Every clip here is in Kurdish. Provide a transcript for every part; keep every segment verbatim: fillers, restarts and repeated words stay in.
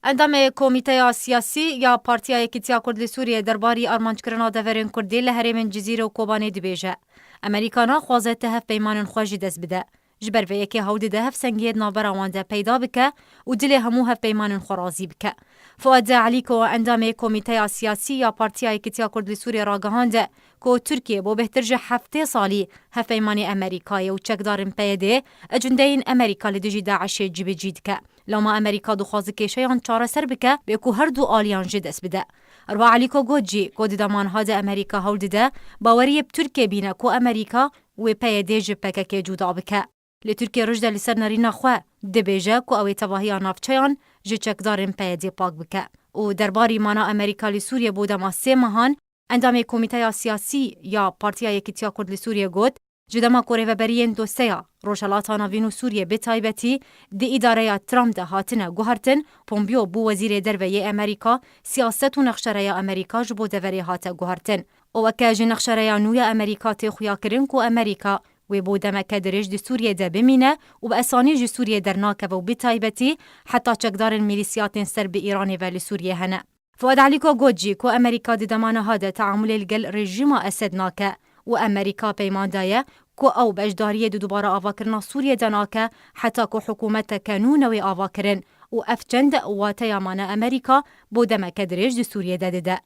Endamê Komîteya Siyasî ya Partiya Yekîtiya Kurd li Sûriyê derbarî armanckirina deverên Kurdî li herêmên Cizîrê û Kobanê dibêje, Amerîka naxwaze ti hevpeymanên xwe jî dest bide. Ji ber vê yekê hewl dide hevsengiyê di navbera wan de peyda bike û dilê hemû hevpeymanên xwe razî bike. Fuad Elîko, endamê Komîteya Siyasî ya Partiya Yekîtiya Kurd li Sûriyê ragihand ku Tirkiye bo bêhtir ji heftê salî hevpeymanê Amerîkayê û çekdarên P Y D'ê ecindeyên Amerîka li dijî DAIŞê cibicî dike. Loma Amerîka dixwaze kêşeyan çareser bike, bê ku her du aliyan jê dest bide. Herwiha Elîko got jî ku di dema niha de Amerîka hewl dide baweriyê bi Tirkiye bîne ku Amerîka wê P Y D ji P K K cuda bike. Lê Tirkiye roj de li ser nerîna xwe dibêje ku ew ê tevahiya navçeyan ji çekdarên P Y D pak bike. Û derbarî mana Amerîka li Sûriyê bo dema sê mehan, endamê Komîteya Siyasî ya Partiya Yekîtiya Kurd li Sûriyê got, ji dema ku rêveberiyên doseya Rojhelata Navîn û Sûriyê bi taybetî di îdareya Trump de hatine guhertin, Pompeo bû wezîrê derve yê Amerîka, siyaset û nexşereya Amerîka ji bo deverê hate guhertin. Û weke ji nexşereya nû ya Amerîka tê xuyakirin ku Amerîka wê bo demeke dirêj di Sûriyê de bimîne û bi esanî ji Sûriyê dernakeve û bi taybetî heta çekdarên mîlîsiyatên ser bi Îranê ve li Sûriyê hene. Fuad Elîko got jî ku Amerîka di dema niha de teamulê li gel rejîma Esed nake û Amerîka peyman daye ku ew beşdariyê di dubare avakirina Sûriyê de nake heta ku hikûmeteke nû newê avakirin û ev çend wateya mane Amerîka bo demeke dirêj di Sûriyê de dide.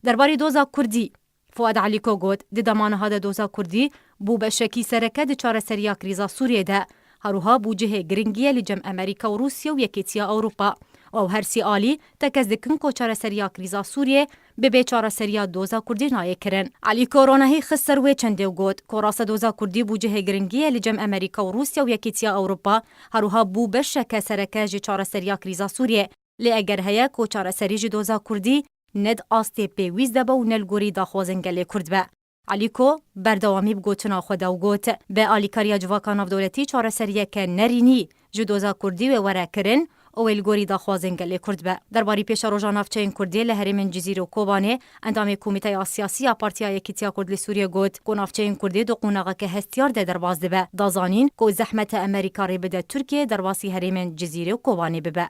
Derbarê doza Kurdî, Fuad Elîko got, di dema niha de doza Kurdî bû beşekî sereke di çareseriya krîza Sûriyê de, herwiha bû cihê giringiyê li cem Amerîka û Rûsya û Yekîtiya Ewropa. Ew her sî alî tekez dikin ku çareseriya krîza Sûriyê bibe çareseriya doza Kurdî nayê kirin. Elîko ronahî xist ser wê çendê û got ku raste doza Kurdî bû cihê giringiyê li cem Amerîka û Rûsya û Yekîtiya Ewropa, herwiha bû beşeke sereke ji çareseriya krîza Sûriyê. Lê eger heye ku çareserî ji doza Kurdî ne di astê pêwîst de be û ne li gorî daxwazên gelê Kurd be. Elîko berdewamî bi gotina xwe de û got, bi alîkariya civaka navdewletî çareseriyeke nerînî ji doza Kurdî wê were kirin û wê li gorî daxwazên gelê Kurd be. Derbarî pêşeroja navçeyên Kurdî li herêmên Cizîr û Kobanê, endamê Komîteya Siyasî ya Partiya Yekîtiya Kurd li Sûriyê got ku navçeyên Kurdî di qonaxeke hestiyar de derbas dibe. Da zanîn ku zehmet e Amerîka rê bide Tirkiye derbasî herêmên Cizîrê û Kobanê bibe.